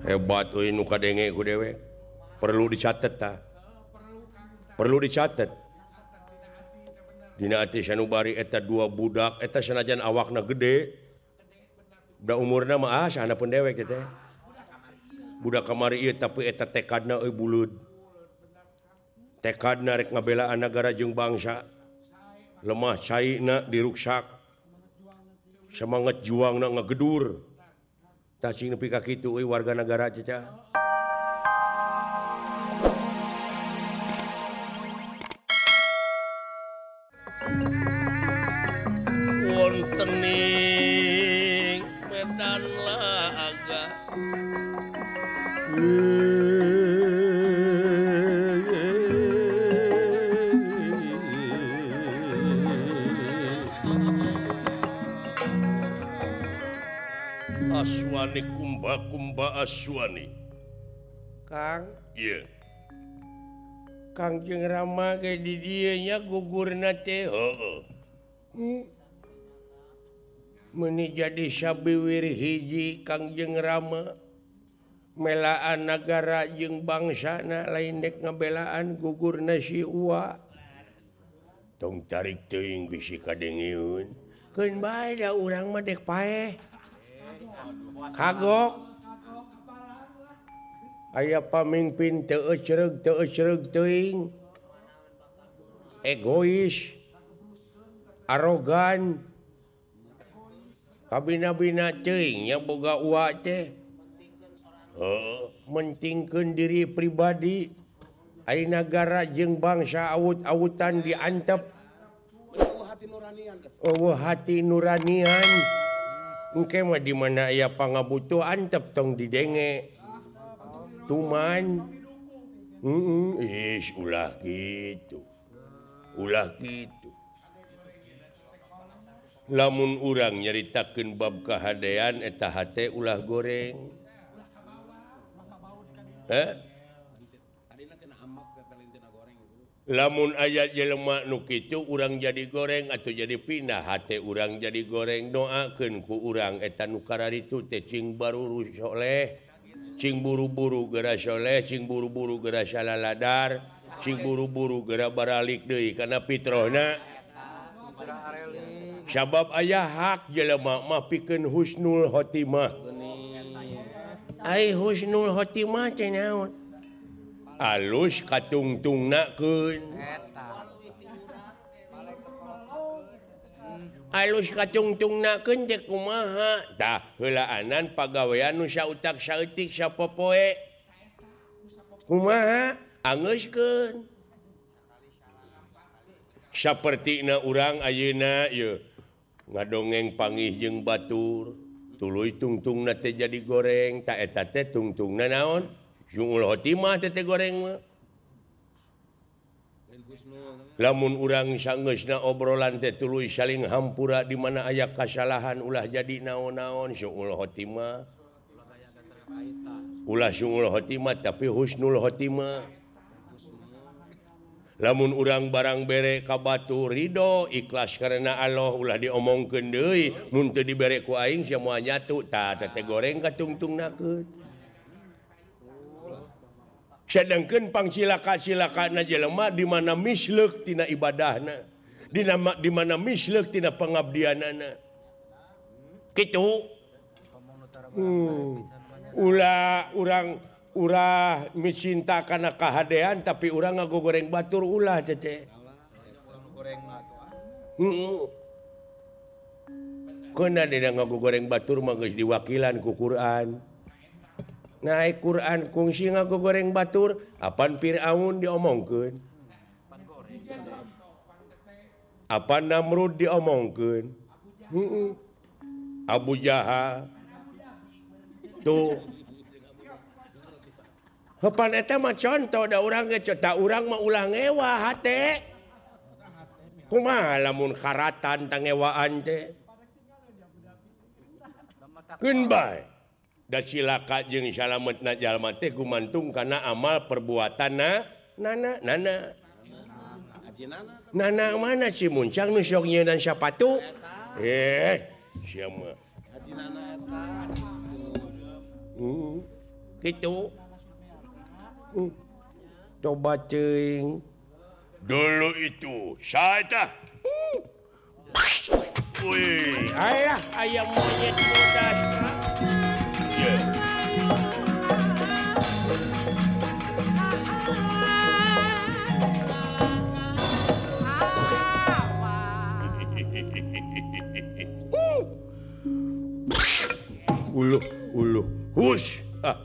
Hebat euy nu kadenge ku dewek. Perlu dicatet tah. Perlu dicatet. Dina ati sanubari eta dua budak eta sanajan awakna gede. Da umurna mah sahandapeun dewek teh. Budak kamari ieu tapi eta tekadna euy buleud. Tekadna rek ngabelaan nagara jeung bangsa. Lemah caina diruksak. Semangat juangna ngagedur. Tah cing nepi ka kitu euy warga nagara cecah. Wonten ing medan laga. Aswani kumba-kumba aswani. Kang, iya. Kang jeung Rama ge di dieu nya gugurna teh. Heeh. Meuni jadi sabiwir hiji Kang jeung Rama. Melaan nagara jeung bangsana lain dek ngabelaan gugurna si Uwa. Tong tarik teuing bisi kadengeun. Keun bae da urang mah dek paeh. Kagok aya pamimpin teu ecreug teuing, egois, arogan, kabina-bina teuing nya boga uwa teh. Heuh, mentingkeun diri pribadi, ai nagara jeung bangsa awut-awutan diantep. Eueuh hati nuranian. Engke mah di mana aya pangabutuh antep tong didenge. Tuman. Ih, ulah kitu. Ulah kitu. Lamun urang nyaritakeun bab kahadean eta hate ulah goreng. Heh? Lamun aya jelema nu kitu urang jadi goreng atau jadi pindah hate urang jadi goreng, doakeun ku urang eta nu kararitu teh cing baruru soleh, cing buru-buru geura soleh, cing buru-buru geura salaladar, cing buru-buru geura baralik deui kana fitrahna. Sabab aya hak jelema mah pikeun husnul khotimah. Ai husnul khotimah teh naon? Alus katungtungnakeun. Alus katungtungnakeun teh kumaha? Tah heulaanan pagawean nu sautak saeutik sapopoe. Kumaha? Angeuskeun. Sapertina urang ayeuna ieu ngadongeng pangih jeung batur, tuluy tungtungna teh jadi goreng, ta eta teh tungtungna naon? Husnul khotimah teh goreng mah. Lamun urang sangeusna obrolan teh tuluy saling hampura di mana aya kasalahan ulah jadi naon-naon husnul khotimah. Ulah husnul khotimah tapi husnul khotimah. Lamun urang barang bere ka batur ridho ikhlas karena Allah ulah diomongkeun deui mun teu dibere ku aing sia moal nyatu tah teh goreng katungtungnakeun. Sedangkan pangsilaka-silakana jelema di mana misleuk tina ibadahna, di mana misleuk tina pengabdianana. Kitu. Ulah urang urah micinta kana kahadean tapi urang ngagogoreng batur ulah cece. Heeh. Keuna dina ngagogoreng batur mah geus diwakilan ku Quran. Naik Quran kungsi ngagogoreng batur apan Fir'aun diomongkeun, apan Namrud diomongkeun, Abu Jahal tuh. Hepan eta mah contoh da urang ge ta urang mah ulah ngewa hate. Kumaha lamun karatan tangewaan teh? Keun bae. Da cilaka jeung salametna jalma teh gumantung kana amal perbuatanna nana nana. Nana mana si muncang nu sok nyeunan sapatu? Eh, sia mah. Gitu. Coba teuing. Dulu itu saya tah. Wih, alah ayam monyet bodas. Yeah. Uluh, uluh, hus. Ah.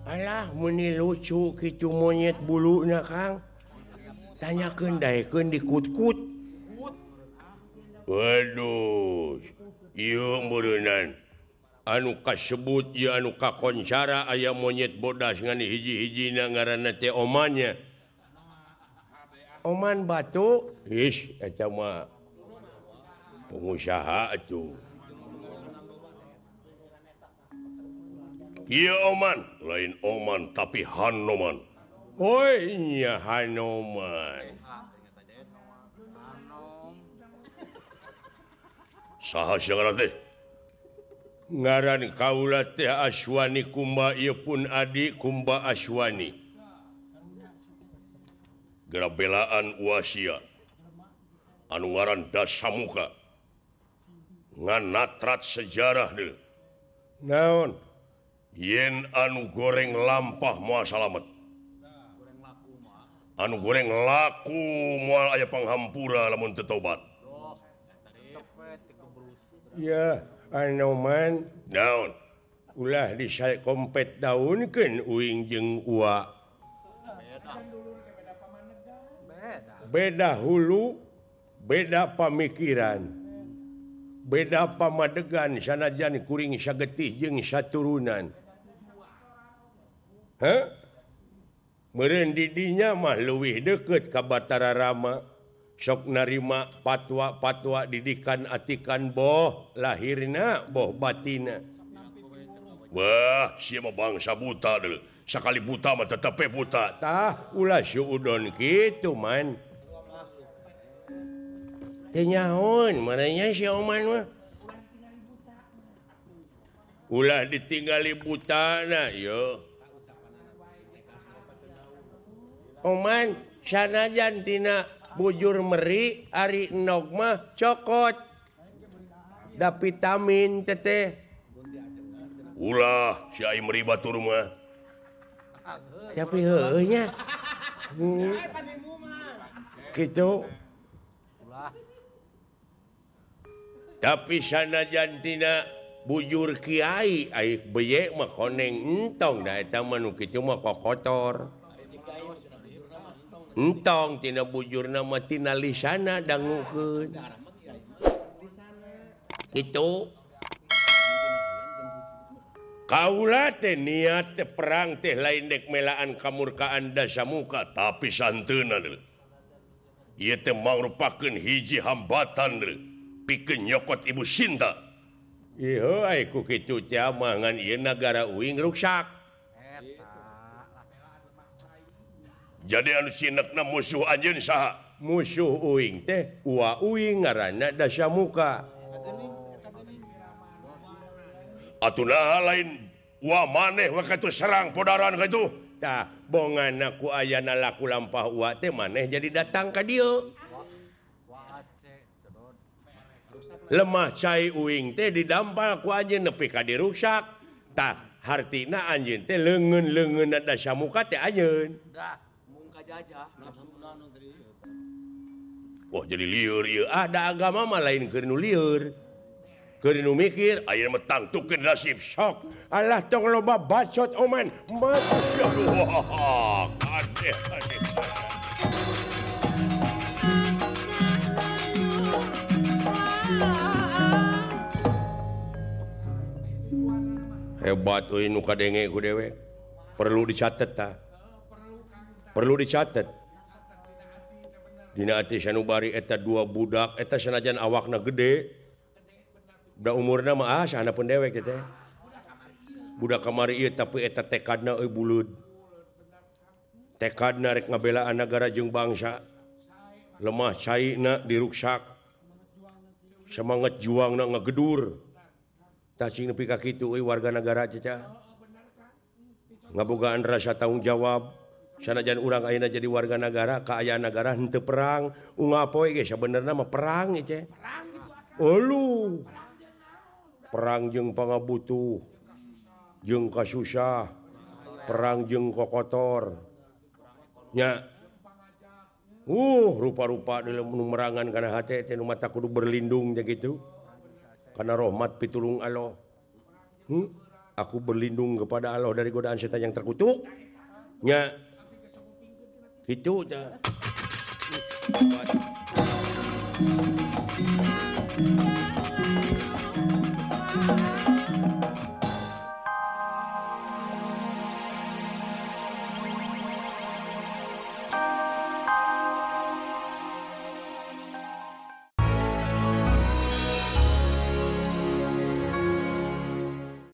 Alah, meni lucu kitu monyet buluna, Kang. Tanyakeun daekeun dikut-kut. Waduh, ieu meureunan anu kasebut ieu anu kakoncara aya monyet bodas ngan hiji-hijina ngaranna teh omannya. Oman batu, ih eta mah pengusaha atuh. Ieu oman, lain oman tapi Hanoman. Oi nya Hanoman. Saha sia ngaran teh? Ngaran kaula teh Aswani Kumba, ieu pun adi Kumba Aswani. Geura belaan uasia anu ngaran Dasamuka. Ngan natrat sejarah deui. Naon? Yen anu goreng lampah moal salamet. Anu goreng laku moal aya panghampura lamun teu tobat. Ya, Anoman naon? Ulah disai kompet daunkeun uing jeung ua. Beda hulu, beda pamikiran. Beda pamadegan sanajan kuring sagetih jeung saturunan. Hah? Meureun di dinya mah leuwih deukeut ka Batara Rama. Sok narima patwa-patwa didikan atikan boh lahirna boh batina. Wah, sia mah bangsa buta deui. Sakali buta mah tetep we buta. Tah, ulah suudon kitu man. Teu nyahoan maranya si Oman mah. Ulah ditinggali butana yo. Oman sanajan tina bujur meri ari endog mah cokot da vitamin teteh. Ulah si ai meri batur mah. Tapi heueuh nya. Kitu. Tapi sanajan tina bujur kiai ai beye mah koneng entong da eta mah nu kitu mah kokotor. Entong tina bujurna mah tina lisana dangukeun. Kitu. Kaula teh niat teh perang teh lain dek melaan kamurkaan Dasamuka tapi santeuna deui. Ieu teh mangrupakeun hiji hambatan deui pikeun nyokot Ibu Sinta. Ieu ai ku kitu teh mah ngan ieu nagara uing ruksak. Jadi anu sinekna musuh anjeun saha? Musuh uing teh ua uing ngaranna Dasamuka. Atuh naha lain ua maneh we katuh serang podaran kitu. Tah bongana ku ayana laku lampah ua teh maneh jadi datang ka dieu. Lemah cai uing teh didampal ku anjeun nepi ka diruksak. Tah hartina anjeun teh leungeun-leungeunna Dasamuka teh anjeun. Wah jadi lieur ieu. Ah da agama mah lain keur nu lieur. Keur nu mikir aya mah tangtukeun nasib sok. Alah tong loba bacot oman. Aduh, aneh aneh. Hebat euy nu kadenge ku dewek. Perlu dicatet tah. Perlu dicatat. Dina ati sanubari eta dua budak eta sanajan awakna gede. Da umurna mah ah sahana pun dewek teh. Budak kamari ieu tapi eta tekadna euy buleud. Tekadna rek ngabelaan nagara jeung bangsa. Lemah caina diruksak. Semangat juangna ngagedur. Tah cing nepi ka kitu euy warga nagara cecah. Ngabogaan rasa tanggung jawab. Sanajan urang ayeuna jadi warga negara, kaayaan negara henteu perang, unggal poe ge sabenerna mah perang ieu teh. Elu. Perang jeung pangabutuh, jeung kasusah, perang jeung kokotor. Nya. Rupa-rupa dalam merangan kana hate teh nu mata kudu berlindung teh kitu. Karena rahmat pitulung Allah. Aku berlindung kepada Allah dari godaan setan yang terkutuk. Nya. Kitu teh.